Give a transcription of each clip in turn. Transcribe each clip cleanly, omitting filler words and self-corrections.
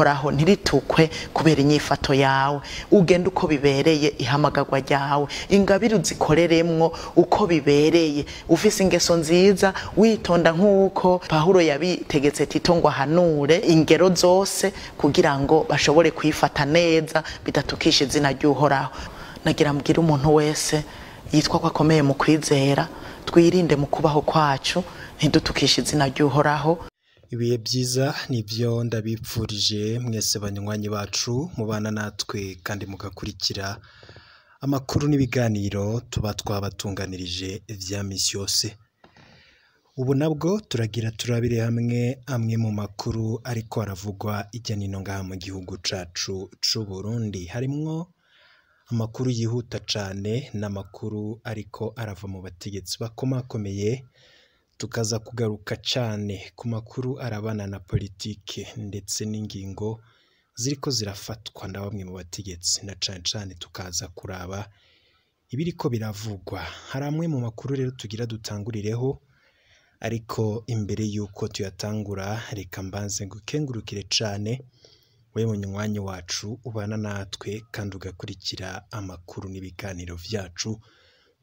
ry'Uhoraho ntiritukwe kubera inyifato yawe. Ugende uko bibereye ihamagarwa ryawe, ingabire uzikoreremwo uko bibereye, ufise ingeso nziza, witonda nk'uko Pawulo yabitegetse Tito ngo ahanure ingero zose kugira ngo bashobore kwifata neza bidatukisha izina ry'Uhoraho. Nagira mbwira umuntu wese yitwa ko akomeye mu kwizera, twirinde mu kubaho kwacu ntidutukishe izina ry'Uhoraho. Ibihe byiza nibyo ndabipfurije mwese banywanyi bacu mubana natwe kandi mugakurikira amakuru n'ibiganiro tuba twabatunganirije vya misi yose. Ubu nabwo turagira turabire hamwe amwe mu makuru ariko aravugwa irya nino ngaha mu gihugu cacu c'u Burundi. Harimwo amakuru yihuta cane n'amakuru ariko arava mu bategetsi bakomakomeye, tukaza kugaruka cane ku makuru arabana na politike ndetse n'ingingo ziriko zirafatwa na bamwe mu bategetsi, na cane cane tukaza kuraba ibiriko biravugwa. Hari amwe mu makuru rero tugira dutangurireho, ariko imbere yuko tuyatangura reka mbanze ngukengurukire cane we munywanyi wacu ubana natwe kandi ugakurikira amakuru n'ibiganiro vyacu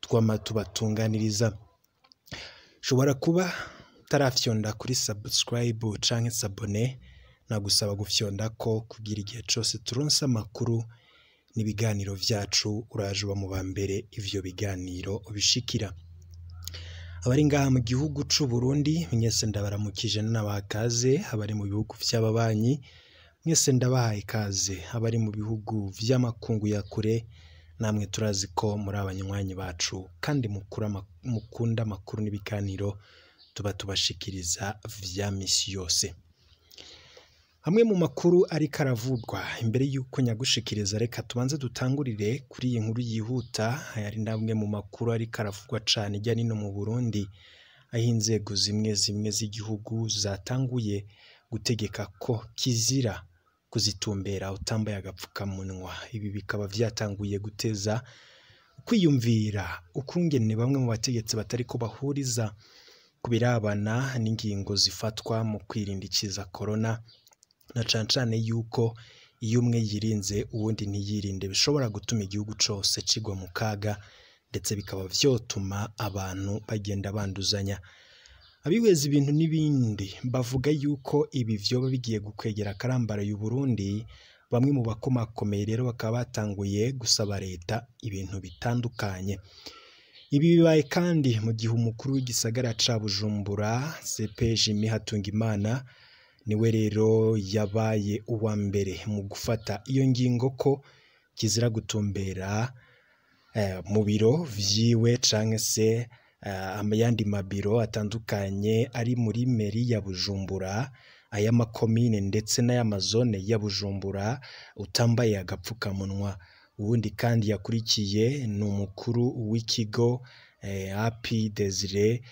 twama tubatunganiriza. Ushobora kuba utarafyonda kuri subscribe canke s'abonner, nagusaba gufyonda ko kugira igihe cose turonse amakuru n'ibiganiro vyacu uraje uba mu ba mbere ivyo biganiro ubishikira. Abari ngaha mu gihugu c'u Burundi mwese ndabaramukije n'abaha ikaze, abari mu bihugu vy'ababanyi mwese ndabahaye ikaze, abari mu bihugu vy'amakungu ya kure namwe turazi ko muri abanywanyi bacu kandi mukunda amakuru n'ibiganiro tuba tubashikiriza vya misi yose. Amwe mu makuru ariko aravugwa imbere yuko nyagushikiriza, reka tubanze dutangurire kuri iyi nkuru yihuta. Aya ari namwe mu makuru ariko aravugwa cane irya nino mu Burundi, aho inzego zimwe zimwe z'igihugu zatanguye gutegeka ko kizira kuzitumbera utambaye agapfukamunwa. Ibi bikaba vyatanguye guteza kwiyumvira ukungene bamwe mu bategetsi batariko bahuriza ku birabana n'ingingo zifatwa mu kwirinda ikiza corona, na cane cane yuko iyo umwe yirinze uwundi ntiyirinde bishobora gutuma igihugu cose cigwa mu kaga, ndetse bikaba vyotuma abantu bagenda banduzanya. Abihweza ibintu n'ibindi bavuga yuko ibi vyoba bigiye gukwegera akarambara y'u Burundi. Bamwe mu bakomakomeye rero bakaba batanguye gusaba leta ibintu bitandukanye. Ibi bibaye kandi mu gihe umukuru w'igisagara ca Bujumbura CP Jimmy Hatungimana niwe rero yabaye uwa mbere mu gufata iyo ngingo ko kizira gutumbera mu biro vyiwe canke se ayandi mabiro atandukanye ari muri meri ya Bujumbura, ay'amakomine ndetse n'ay'amazone ya Bujumbura utambaye agapfukamunwa. Uwundi kandi yakurikiye ni umukuru w'ikigo AP Desire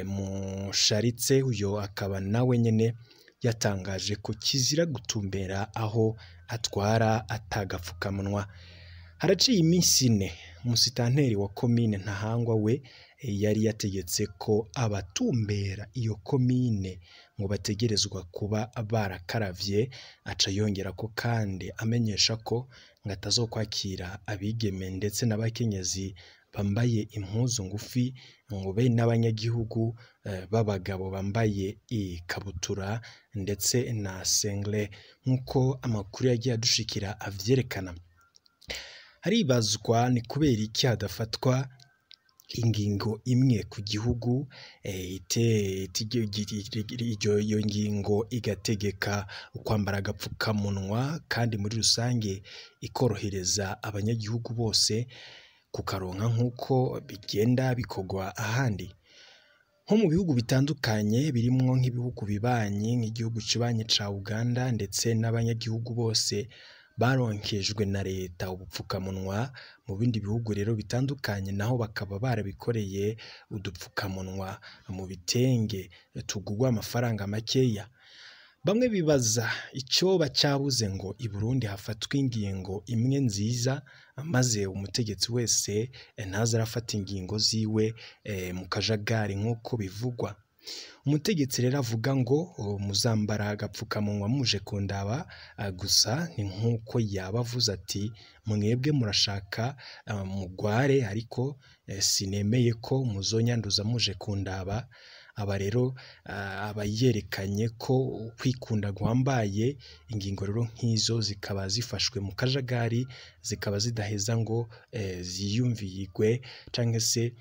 Musharitse, uyo akaba nawe nyene yatangaje ko kizira gutumbera aho atwara atagapfukamunwa. Haraciye iminsi ine umusitanteri wa komine Ntahangwa we yari yategetse ko abatumbera iyo komine ngo bategerezwa kuba barakaravye, aca yongera ko kandi amenyesha ko ngo atazokwakira abigeme ndetse n'abakenyezi bambaye impuzu ngufi, ngo be n'abanyagihugu b'abagabo bambaye ikabutura ndetse na sengle, nk'uko amakuru yagiye adushikira avyerekana. Haribazwa ni kubera iki hadafatwa ingingo imwe ku gihugu, iyo ngingo igategeka kwambara agapfukamunwa kandi muri rusange ikorohereza abanyagihugu bose kukaronka nk'uko bigenda bikorwa ahandi nko mu bihugu bitandukanye, birimwo nk'ibihugu bibanyi nk'igihugu kibanyi ca Uganda, ndetse n'abanyagihugu bose baronkejwe na leta ubupfukamunwa. Mu bindi bihugu rero bitandukanye naho bakaba barabikoreye udupfukamunwa mu bitenge tugurwa amafaranga makeya. Bamwe bibaza icyoba cyabuze ngo i Burundi hafatwe ingingo imwe nziza, maze umutegetsi wese ntaze arafata ingingo ziwe mu kajagari nk'uko bivugwa. Umutegetsi rero avuga ngo muzambara agapfukamunwa muje kundaba gusa, ni nk'uko yaba avuze ati mwebwe murashaka mugware, ariko sinemeye ko muzonyanduza muje kundaba. Aba rero aba yerekanye ko kwikunda guhambaye. Ingingo rero nk'izo zikaba zifashwe mu kajagari, zikaba zidaheza ngo ziyumvirwe, canke se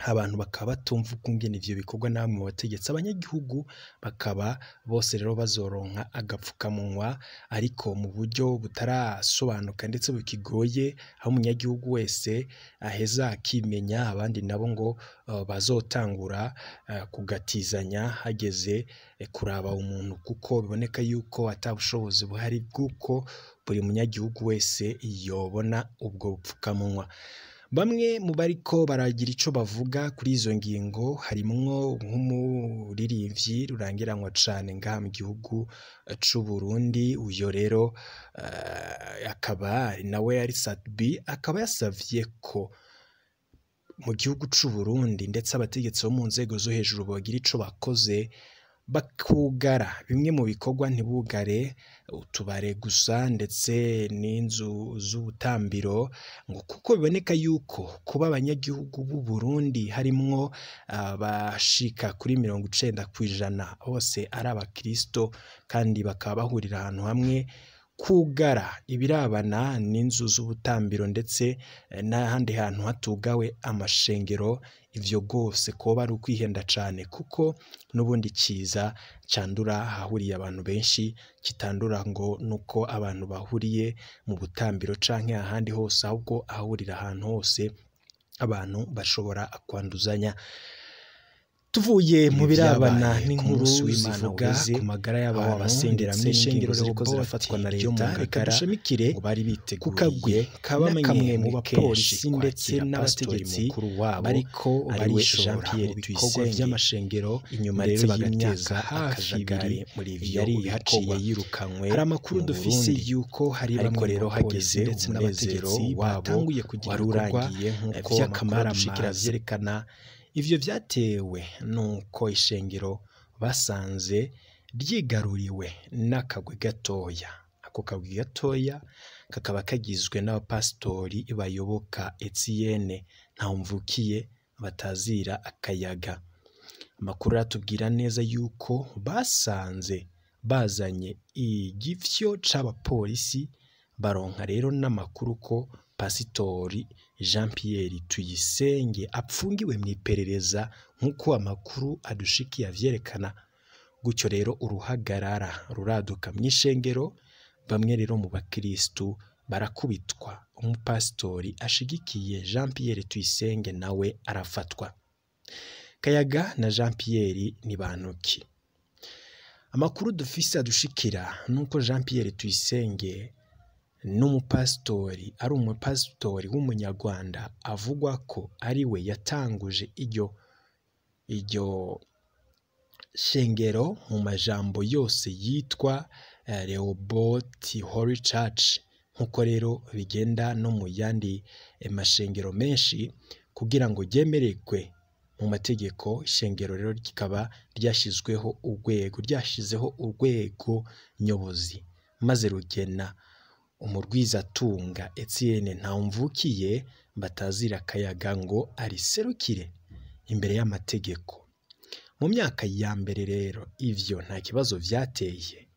abantu bakaba batumva ukungene ivyo bikorwa namwe mu bategetsi. Abanyagihugu bakaba bose rero bazoronka agapfukamunwa, ariko mu buryo butarasobanuka ndetse bukigoye, aho umunyagihugu wese aheza akimenya, abandi nabo ngo bazotangura kugatizanya hageze kuraba umuntu, kuko biboneka yuko ata bushobozi buhari bw'uko buri munyagihugu wese yobona ubwo bupfukamunwa. Bamwe mu bariko baragira ico bavuga kuri izo ngingo harimwo nk'umuririmbyi rurangiranwa cane ngaha mu gihugu c'u Burundi. Uyo rero akaba ari nawe ari Sat-B, akaba yasavye ko mu gihugu c'u Burundi ndetse abategetsi bo mu nzego zo hejuru bogira ico bakoze, bakugara bimwe mu bikorwa, ntibugare utubare gusa ndetse n'inzu z'ubutambiro, ngo kuko biboneka yuko kuba abanyagihugu b'u Burundi harimwo abashika kuri 90% bose ari abakristo, kandi bakaba bahurira ahantu hamwe, kugara ibirabana n'inzu z'ubutambiro ndetse n'ahandi hantu hatugawe amashengero, ivyo rwose kuba ari ukwihenda cane, kuko n'ubundi kiza candura ahahuriye abantu benshi, kitandura ngo nuko abantu bahuriye mu butambiro canke ahandi hose, ahubwo ahahurira ahantu hose abantu bashobora kwanduzanya. Tuvuye mu birabana n'inkuru zivuga ku magara y'abantu, abasengera mw'ishengero ziriko zirafatwa na leta, reka dushamikire bari ku kagwi biteguriye ka bamwe mu bapolisi ndetse kwakira pasitori n'abategetsi mukuru wabo bariko ariwe barishora Jean Pierre mu bikorwa Tuyisenge. vy'amashengero, Inyuma ndetse rero bagateza y'imyaka hafi akajagari ibiri muri ivyo yari bikorwa. haciye yirukanywe Hari amakuru mu dufise Burundi. yuko hari Ariko bamwe mu rero bapolisi hageze ndetse umunezero n'abategetsi wabo batanguye kugira wari ibikorwa urangiye nk'uko amakuru adushikira vy'akamaramaza. avyerekana. Ivyo vyatewe nuko ishengero basanze ryigaruriwe n'akagwi gatoya. Ako kagwi gatoya kakaba kagizwe n'abapasitori bayoboka Etienne Ntawumvukiye batazira akayaga. Amakuru aratubwira neza yuko basanze bazanye igifyo c'abapolisi, baronka rero n'amakuru ko Pasitori Jean Pierre Tuyisenge apfungiwe mw'iperereza nk'uko amakuru adushikiye avyerekana. Gutyo rero uruhagarara ruraduka mw'ishengero, bamwe rero mu bakristu barakubitwa, umupasitori ashigikiye Jean Pierre Tuyisenge nawe arafatwa. Kayaga na Jean Pierre ni bantu ki? Amakuru dufise adushikira nuko Jean Pierre Tuyisenge n'umupasitori ari umupasitori w'umunyarwanda avugwa ko ari we yatanguje iryo shengero mu majambo yose yitwa Rehoboth Holy Church, nk'uko rero bigenda no mu yandi mashengero menshi, kugira ngo ryemererwe mu mategeko. Ishengero rero rikaba ryashyizweho urwego, ryashizeho urwego nyobozi, maze rugena umurwizatunga Etienne Ntawumvukiye batazira akayaga ngo ariserukire imbere y'amategeko. Mu myaka ya mbere rero ivyo nta kibazo vyateye,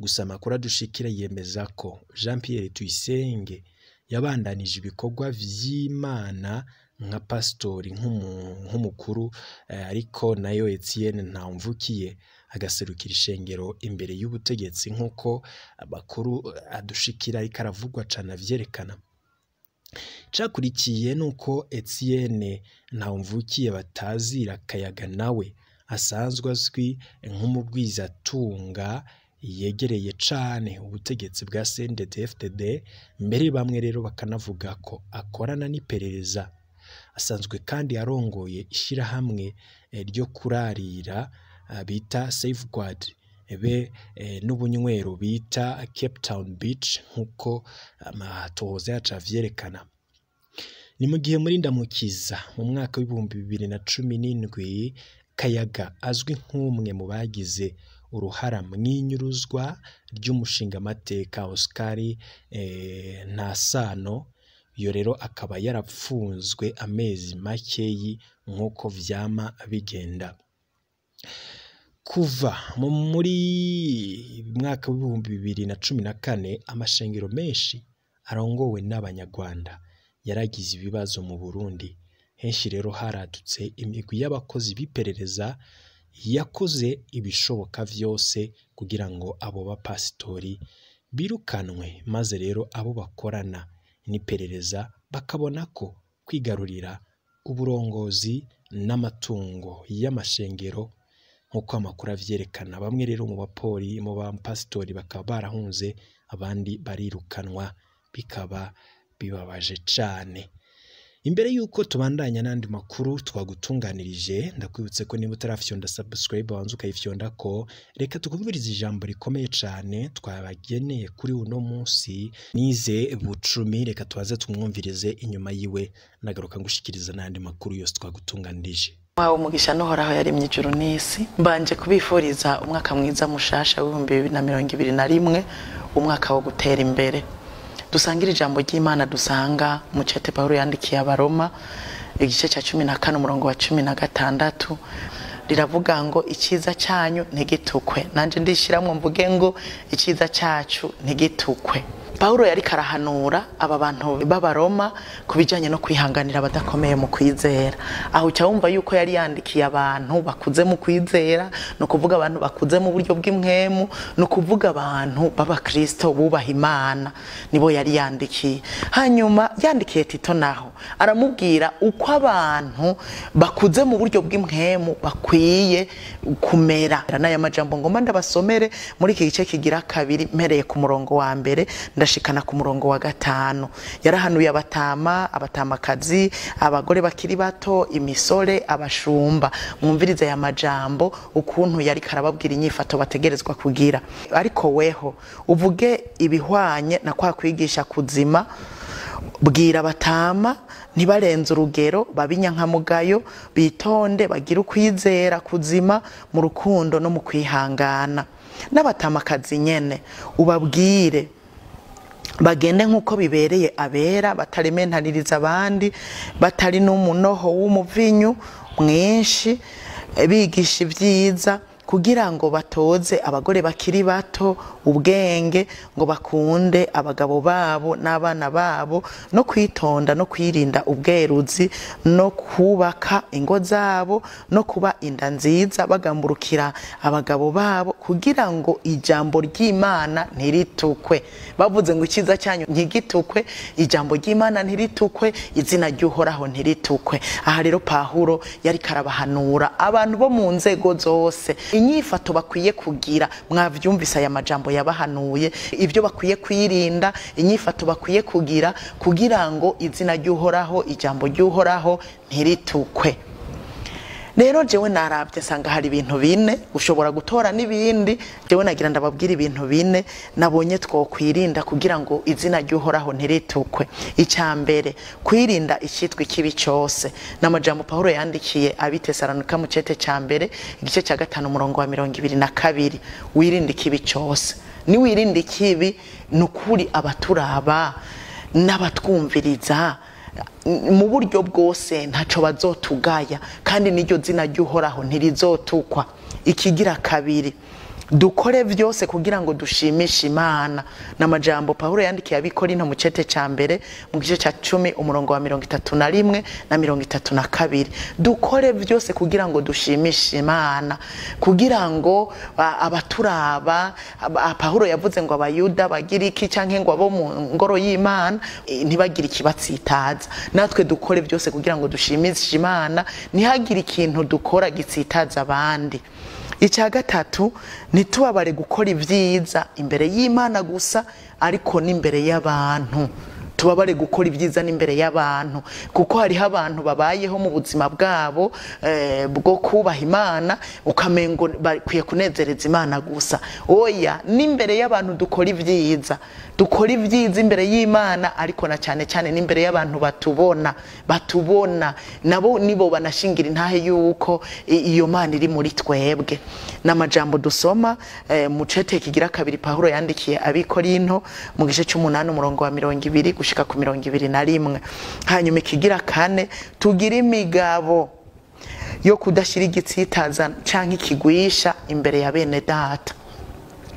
gusa amakuru adushikira yemeza ko Jean Pierre Tuyisenge yabandanije ibikorwa vy'Imana nka pasitori nk'umukuru, ariko nayo Etienne Ntawumvukiye agaserukira ishengero imbere y'ubutegetsi nk'uko amakuru adushikira ariko aravugwa cane avyerekana. Cakurikiye nuko Etienne Ntawumvukiye batazira akayaga nawe asanzwe azwi nk'umugwizatunga yegereye cane ubutegetsi bwa CNDD-FDD, mbere bamwe rero bakanavuga ko akorana n'iperereza. Asanzwe kandi arongoye ishirahamwe ryo kurarira bita Safeguard be n'ubunywero bita Cape Town Beach nk'uko amatohoza yacu avyerekana. Ni mu gihe muri Ndamukiza mu mwaka w'2017 Kayaga azwi nk'umwe mu bagize uruhara mw'inyuruzwa ry'umushingamateka Oscar Ntasano. Iyo rero akaba yarapfunzwe amezi makeyi nk'uko vyama bigenda. Kuva muri mwaka w'2014 amashengero menshi arongowe n'abanyarwanda yaragize ibibazo mu Burundi. Henshi rero haradutse imigwi y'abakozi b'iperereza yakoze ibishoboka vyose kugira ngo abo bapasitori birukanwe, maze rero abo bakorana n'iperereza bakabona ko kwigarurira uburongozi n'amatungo y'amashengero nk'uko amakuru avyerekana. Bamwe rero mu bapori mu bapasitori bakaba barahunze, abandi barirukanwa, bikaba bibabaje cane. Imbere yuko tubandanya n'andi makuru twagutunganirije, ndakwibutse ko niba utarafyonda subscribe wanze ukayifyonda ko, reka tukumvirize ijambo rikomeye cane twabageneye kuri uno munsi nize Bucumi. Reka tubaze tumwumvirize, inyuma yiwe nagaruka ngushikiriza n'andi makuru yose twagutunganirije. Wawe umugisha n'Uhoraho yaremye ijuru n'isi. Mbanje kubifuriza umwaka mwiza mushasha w'2021, umwaka wo gutera imbere. Dusangira ijambo ry'Imana dusanga mu cete Pawulo yandikiye Abaroma igice cya 14 umurongo wa 16, riravuga ngo icyiza cyanyu ntigitukwe. Nanje ndishiramwe mvuge ngo icyiza cyacu ntigitukwe. Pawulo yari karahanura aba bantu b'Abaroma kubijanye no kwihanganira abadakomeye mu kwizera. Aho uca wumva yuko yari yandikiye abantu bakuze mu kwizera, no kuvuga abantu bakuze mu buryo bw'imwemu, no kuvuga abantu b'abakristo bubaha Imana, nibo yari yandikiye. Hanyuma yandikiye Tito naho aramubwira uko abantu bakuze mu buryo bw'imwemu bakwiye kumera. N'aya majambo ngomba ndabasomere muri iki gice kigira kabiri, mpereye ku murongo wa mbere ndashikana ku murongo wa 5. Yarahanuye abatama, abatamakazi, abagore bakiri bato, imisore, abashumba. Mwumvirize aya majambo ukuntu yari karababwira inyifato bategerezwa kugira. Ariko weho uvuge ibihwanye na kwa kwigisha kuzima, bwira abatama ntibarenze urugero, babinyankamugayo, bitonde, bagire ukwizera kuzima mu rukundo no mu kwihangana. N'abatamakazi nyene ubabwire bagende nk'uko bibereye abera, batarementaniriza abandi, batari n'umunoho w'umuvinyu mwinshi, bigisha ibyiza kugira ngo batoze abagore bakiri bato ubwenge, ngo bakunde abagabo babo n'abana babo, no kwitonda no kwirinda ubweruzi, no kubaka ingo zabo, no kuba inda nziza, bagamburukira abagabo babo, kugira ngo ijambo ry'Imana ntiritukwe. Bavuze ngo icyiza cyanyu ntigitukwe, ijambo ry'Imana ntiritukwe, izina ry'Uhoraho ntiritukwe. Aha rero Pawulo yari karabahanura abantu bo mu nzego zose inyifato bakwiye kugira. Mwavyumvise aya majambo yabahanuye, ibyo bakwiye kwirinda, inyifato bakwiye kugira kugira ngo izina ry'Uhoraho, ijambo ry'Uhoraho ntiritukwe. Rero jewe narabye sanga hari ibintu bine ushobora gutora n'ibindi. Jewe nagira ndababwira ibintu bine nabonye twokwirinda kugira ngo izina ry'Uhoraho ntiritukwe. Icya mbere, kwirinda icyitwa ikibi cyose. N'amajambo Pawulo yandikiye abitesalonika mu cete cya mbere igice cya 5 umurongo wa 22, wirinde ikibi cyose. Ni wirinde ikibi nukuri abaturaba n'abatwumviriza mu buryo bwose ntaco bazotugaya, kandi niryo zina ry'Uhoraho ntirizotukwa. Ikigira kabiri, dukore vyose kugira ngo dushimishe Imana. N'amajambo Pawulo yandikiye abikorinto mu cete ca mbere mu gice ca 10 umurongo wa 31 na 32. Dukore vyose kugira ngo dushimishe Imana, kugira ngo abaturaba. Pawulo yavuze ngo abayuda bagira iki canke ngo abo mu ngoro y'Imana ntibagira ikibatsitaza. Natwe dukore byose kugira ngo dushimishe Imana, ntihagire ikintu dukora gitsitaza abandi. Icya gatatu, ntitubabare gukora ibyiza imbere y'Imana gusa, ariko n'imbere y'abantu. Tubabare gukora ibyiza n'imbere y'abantu, kuko hariho abantu babayeho mu buzima bwabo bwo kubaha Imana, ukamengo bakwiye kunezereza Imana gusa. Oya, n'imbere y'abantu dukora ibyiza, dukora ibyiza imbere y'Imana, ariko na cyane cyane n'imbere y'abantu batubona nabo nibo banashingira intahe yuko iyo Mana iri muri twebwe. N'amajambo dusoma mu cete kigira kabiri Pawulo yandikiye abikorinto mu gice c'umunani umurongo wa 20 gushika ku 21. Hanyuma ikigira kane, tugira imigabo yo kudashira igitsitaza canke ikigwisha imbere ya bene data.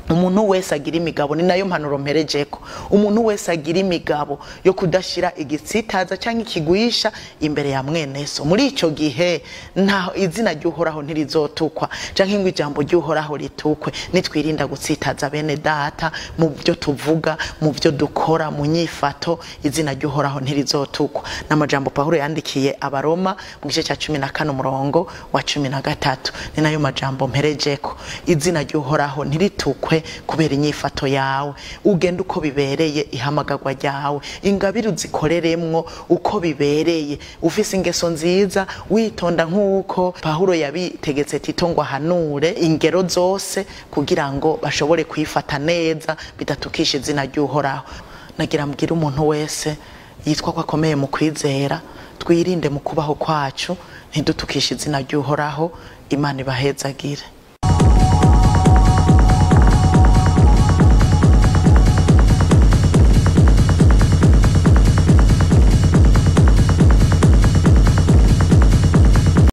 Umuntu wese agira imigabo, ni nayo mpanuro mperejeko. Umuntu wese agira imigabo yo kudashira igitsitaza canke ikigwisha imbere ya mwene so. Muri ico gihe nta izina ry'Uhoraho ntirizotukwa canke ngo ijambo ry'Uhoraho ritukwe. Nitwirinda gutsitaza bene data mu byo tuvuga, mu byo dukora, mu nyifato, izina ry'Uhoraho ntirizotukwa. N'amajambo Pawulo yandikiye Abaroma mu gice ca 14 umurongo wa 13. Ni nayo majambo mperejeko. Izina ry'Uhoraho ntiritukwe kubera inyifato yawe. Ugenda uko bibereye ihamagagwa ryawe, ingabire uzikoreremwo uko bibereye, ufise ingeso nziza, witonda nk'uko Pawulo yabitegetse Tito ngo ahanure ingero zose kugira ngo bashobore kwifata neza bidatukisha izina ry'Uhoraho. Nagira mbwira umuntu wese yitwa ko akomeye mu kwizera, twirinde mu kubaho kwacu ntidutukishe izina ry'Uhoraho. Imana ibahezagire.